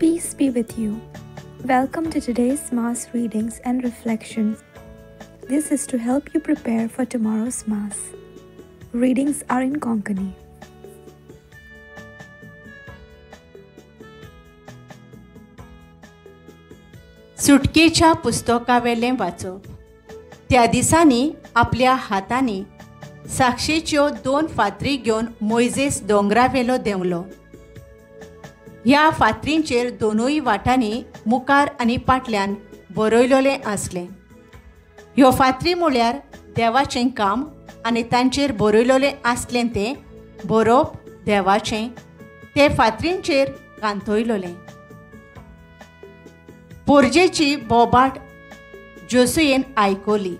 Peace be with you. Welcome to today's Mass readings and reflections. This is to help you prepare for tomorrow's Mass. Readings are in Konkani. सुटकेच्या पुस्तकावेलें वाचप. त्या दिसांनी आपल्या हातांनी साक्षेच्यो दोन फातरी घेवन मोयजेस दोंगरावेलो देंवलो. ह्या फातरींचेर दोनूय वाटांनी मुखार आनी फाटल्यान बरयलेलें आसलें. ह्यो फातरी म्हळ्यार देवाचें काम आनी तांचेर बरयलेलें आसलें तें बरोवप देवाचें ते फातरींचेर कांतयलेलें. पोरजेची बोबाट जोसुयेन आयकली.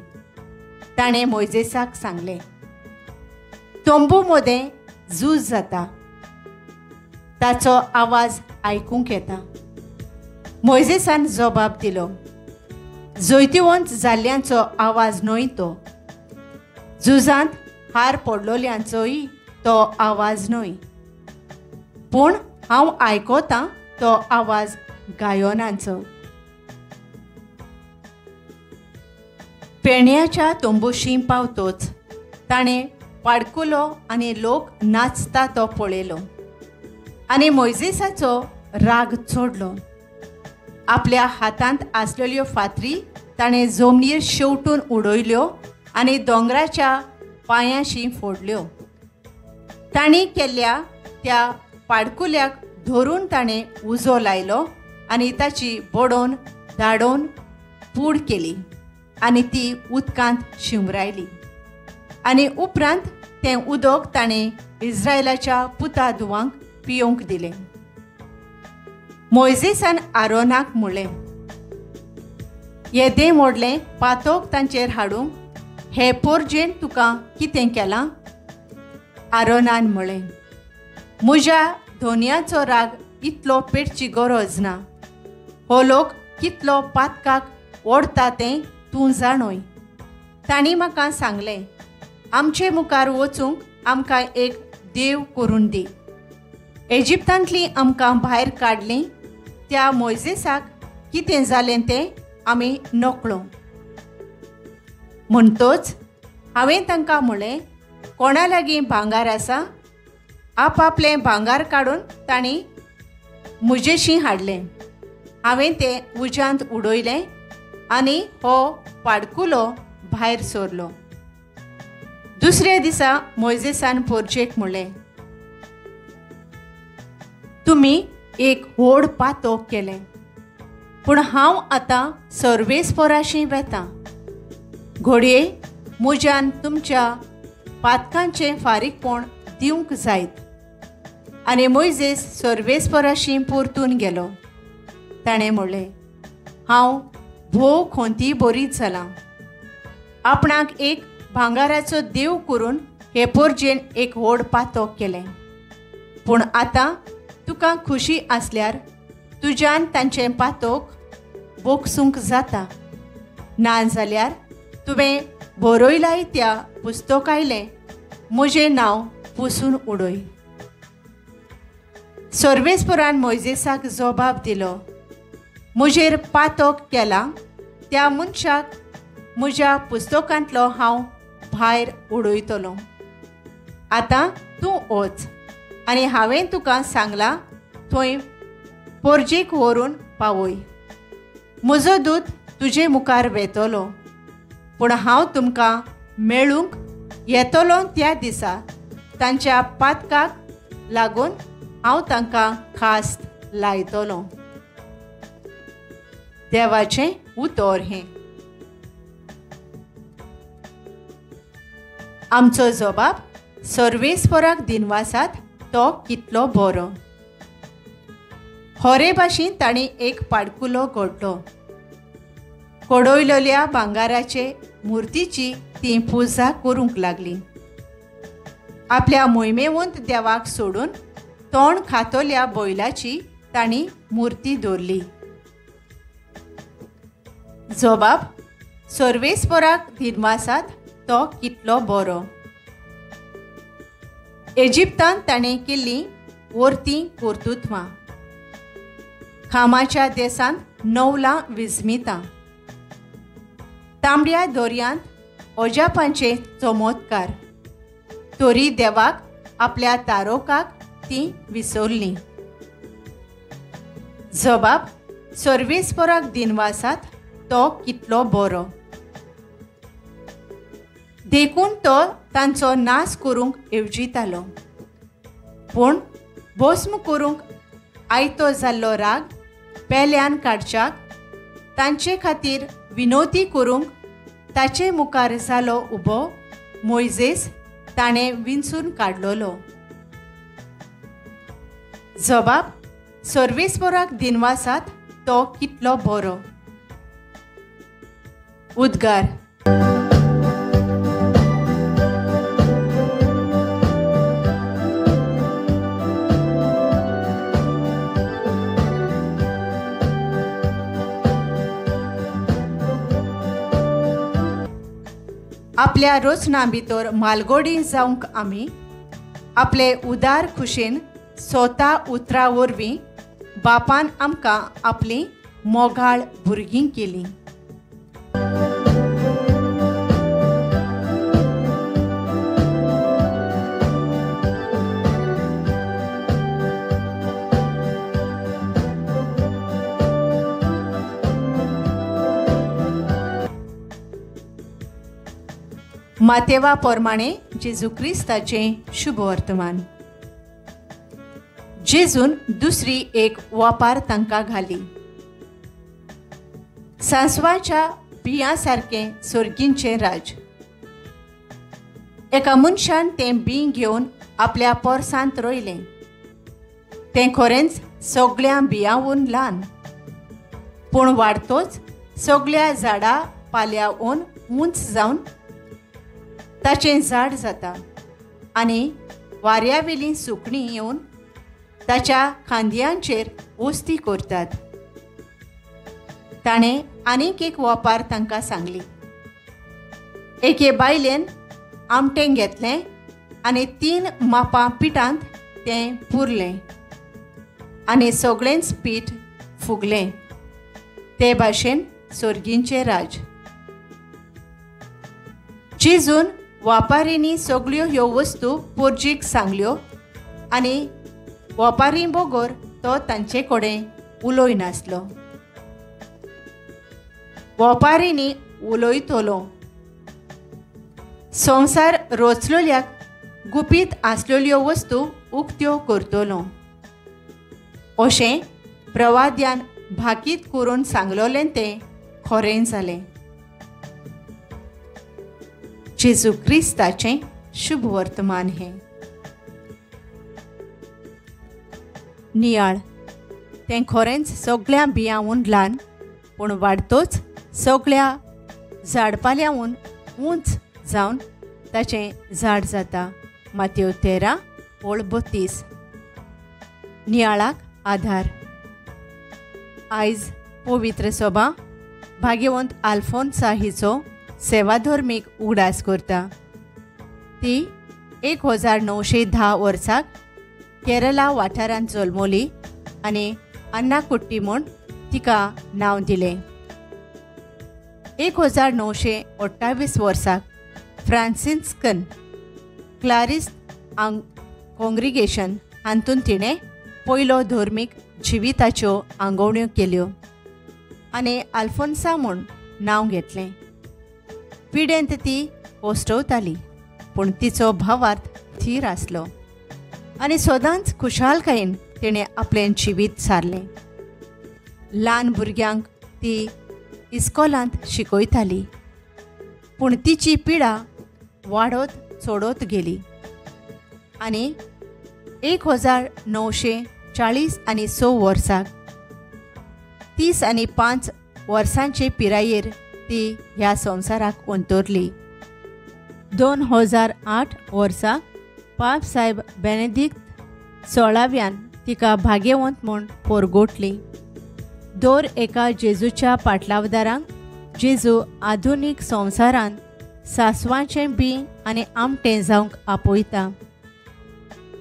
ताणें मोयजेसाक सांगलें, तंबू मदें झूज जाता, ताचो आवाज आयकूंक येता. मोयजेसान जबाब दिलो, जैतिवंत जाल्ल्यांचो आवाज न्हय तो, झुजांत हार पडलोल्यांचोय तो आवाज न्हय, पूण हांव आयकतां तो आवाज गायनांचो. पेण्याच्या तंबूशी पावतोच ताणें पाडकुलो आनी लोक नाचता तो पळयलो आनी मोयजेसाचो राग चडलो. आपल्या हातांत आसलेल्यो फातरी ताणें जमनीर शेवटून उडयल्यो आनी दोंगराच्या पांयांशी फोडल्यो. तांणी केल्ल्या त्या पाडकुल्याक धरून ताणें उजो लायलो आनी ताची बडोवन धाडोवन पूड केली आनी ती उदकांत शिंवरायली. आनी उपरांत तें उदक ताणें इस्रायलाच्या पुता धुवांक पियोवंक दिलें. मोयजेसान आरोनाक म्हणलें, येदें व्हडलें पातोक तांचेर हाडूंक हे पोरजेन तुका कितें केलां? आरोनान म्हणलें, म्हज्या धोनयाचो राग इतलो पेटची गरज ना. हो लोक कितलो पातकाक ओडटा तें तूं जाणोय. तांणी म्हाका सांगलें, आमचे मुखार वचूंक आमकां एक देव करून दी. इजिप्तांतली आमकां भायर काडली त्या मोयजेसाक कितें जालें तें आमी नकळो. म्हणटोच हांवें तांकां म्हणलें, कोणा लागीं भांगार आसा? आपआपलें भांगार काडून तांणी म्हजेशी हाडलें. हांवें तें उज्यांत उडयलें आनी हो पाडकुलो भायर सरलो. दुसऱ्या दिसा मोयजेसान पोरजेक म्हणलें, तुमी एक व्हड पातोक केलें, पूण हांव आतां सर्वेस्पोराशी वेतां. घडये म्हज्यान तुमच्या पातकांचें फारीकपण दिवंक जायत. आनी मोयजेस सर्वेस्पोराशी परतून गेलो. ताणें म्हणलें, हांव भोव खोंती बरीच जालां. आपणाक एक भांगाराचो देव करून हे पोरजेन एक व्हड पातोक केलें, पूण आतां तुका खुशी आसल्यार तुज्यान तांचें पातोक बोगसूंक जाता, ना जाल्यार तुवें बरयलाय त्या पुस्तकायलें म्हजें नांव पुसून उडय. सर्वेस्पोरान मोयजेसाक जबाब दिलो, म्हजेर पातोक केला त्या मनशाक म्हज्या पुस्तकांतलो हांव भायर उडयतलो. आतां तूं वच आनी हांवें तुका सांगलां थंय पोरजेक व्हरून पावय. म्हजो दूत तुजे मुखार वेतलो, पूण हांव तुमकां मेळूंक येतलो त्या दिसा तांच्या पातकाक लागून हांव तांकां खास्त लायतलो. देवाचें उतर हें. आमचो जबाब सर्वेस्पोराक दिनवासात तो कितलो बरो. होरे भाशेन ताणें एक पाडकुलो घडलो. कोडयलेल्या भांगाराचे मुर्तीची ती पुजा करूंक लागली. आपल्या मोहिमेवंत देवाक सोडून तोंड खातोल्या बैलाची तांणी मुर्ती दवरली. जबाब सर्वेस्पोराक दिनवासात तो कितलो बरो. इजिप्तांत ताणें केल्लीं वर्तीं कर्तुत्वां. खामाच्या देसांत नवलां विस्मितां. तांबड्या दोरयांत अजापांचे चमत्कार, तरी देवाक आपल्या तारोकाक ती विसरली. जबाब सर्वेस्पराक दिनवासात, तो कितलो बरो. देखून तो तांचो नाश करूंक येवजितालो, पूण भस्म करूंक आयतो जाल्लो राग पेल्यान काडच्याक तांचे खातीर विनोती करूंक ताचे मुखार जालो उबो मोयजेस ताणें विंचून काडलोलो. जबाब सर्वेस्पराक दिनवासात, तो कितलो बरो. उद्गार. आपल्या रचना भितर मालगोडी जावंक आमी आपले उदार खुशेन स्वता उतरा वरवीं बापान आमकां आपली मोगाळ भुरगीं केली. मातेवा प्रमाणे जेजू क्रिस्ताचें शुभ वर्तमान. जेजून दुसरी एक वापार तांकां घाली. सांसवाच्या बियां सारकें सोर्गींचें राज. एका मनशान तें बीं घेवन आपल्या पोरसांत रोयलें. तें खरेंच सगळ्या बियांवून ल्हान, पूण वाडतोच सगळ्या झाडां पाल्यावून उंच जावन ताचें झाड जाता आनी वाऱ्यावेलीं सुकणीं येवन ताच्या खांदयांचेर वस्ती करतात. ताणें आनीक एक वापार तांकां सांगली. एके बायलेन आमटें घेतलें आनी 3 मापां पिठांत तें पुरलें आनी सगळेंच पीठ फुगलें. ते भाशेन सोर्गींचें राज. जेजून वापारींनी सगळ्यो ह्यो वस्तू पोरजीक सांगल्यो आनी वापारी बगर तो तांचे कडेन उलयनासलो. वापारींनी उलयतलो. संवसार रोचलोल्याक गुपीत आसलेल्यो वस्तू उक्त्यो करतलो अशें प्रवाद्यान भाकीत करून सांगलोलें तें खरें जालें. जेजू क्रिस्ताचें शुभ वर्तमान हें. नियाळ. तें खरेंच सगळ्या बियांवून ल्हान, पूण वाडतोच सगळ्या झाडपाल्यावून उंच जावन ताचें झाड जाता. मातेव 13:32. नियाळाक आधार. आयज पवित्र सभा भाग्यवंत आल्फोन्सा हिचो सेवाधर्मीक उगडास करता. ती 1910 वर्साक केरला वाठारांत जल्मली आनी अन्नाकुट्टी म्हूण तिका नांव दिलें. 1928 वर्साक फ्रांसिस्कन क्लारिस्ट काँग्रिगेशन हातूंत तिणें पयलो धर्मीक जिविताच्यो आंगवण्यो केल्यो आनी आल्फोन्सा म्हूण नांव घेतलें. पिडेंत ती कोश्टवताली, पूण तिचो भावार्थ थीर आसलो आनी सदांच खुशालकायेन तिणें आपलें जिवीत सारलें. ल्हान भुरग्यांक ती इस्कोलांत शिकयताली, पूण तिची पिडा वाडत चडत गेली आनी 1940 आनी 6 वर्साक 35 वर्सांचे पिरायेर ती ह्या संवसाराक अंतरली. 2008 वर्सा पाप साहेब बेनेदिक्त 16व्यान तिका भाग्यवंत म्हूण पोरगोटली. दर एका जेजूच्या पाटलावदारांक जेजू आधुनीक संवसारांत सासवाचें बीं आनी आमटें जावंक आपयता.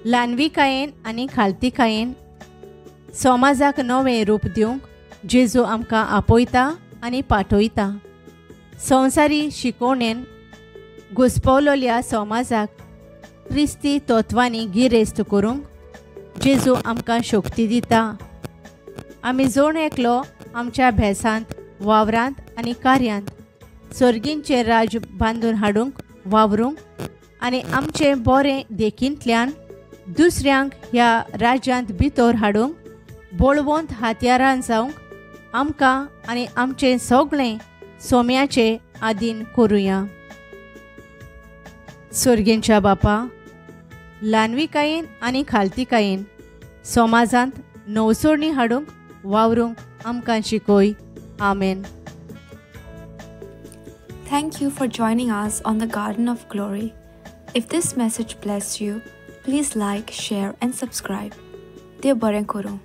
ल्हानविकायेन आनी खालतिकायेन समाजाक नवें रूप दिवंक जेजू आमकां आपयता आनी पाठयता. संवसारी शिकोवणेन घुस्पवलेल्या समाजाक क्रिस्ती तत्वांनी गिरेस्त करूंक जेजू आमकां शक्ती दिता. आमी जण एकलो आमच्या भेसांत, वावरांत आनी कार्यांत सर्गींचें राज्य बांदून हाडूंक वावरूंक आनी आमचें बरें देखींतल्यान दुसऱ्यांक ह्या राज्यांत भितर हाडूंक बळवंत हातयारान जावंक आमकां आनी आमचें सगळें सोम्याचे आदीन करुया. सर्गेंच्या बापा, ल्हानविकायेन आनी खालतिकायेन समाजांत नवसोडणी हाडूंक वावरूंक आमकां शिकय. आमेन. Thank you for joining us on the Garden of Glory. If this message blessed you, please like, share and subscribe. देव बरें करूं.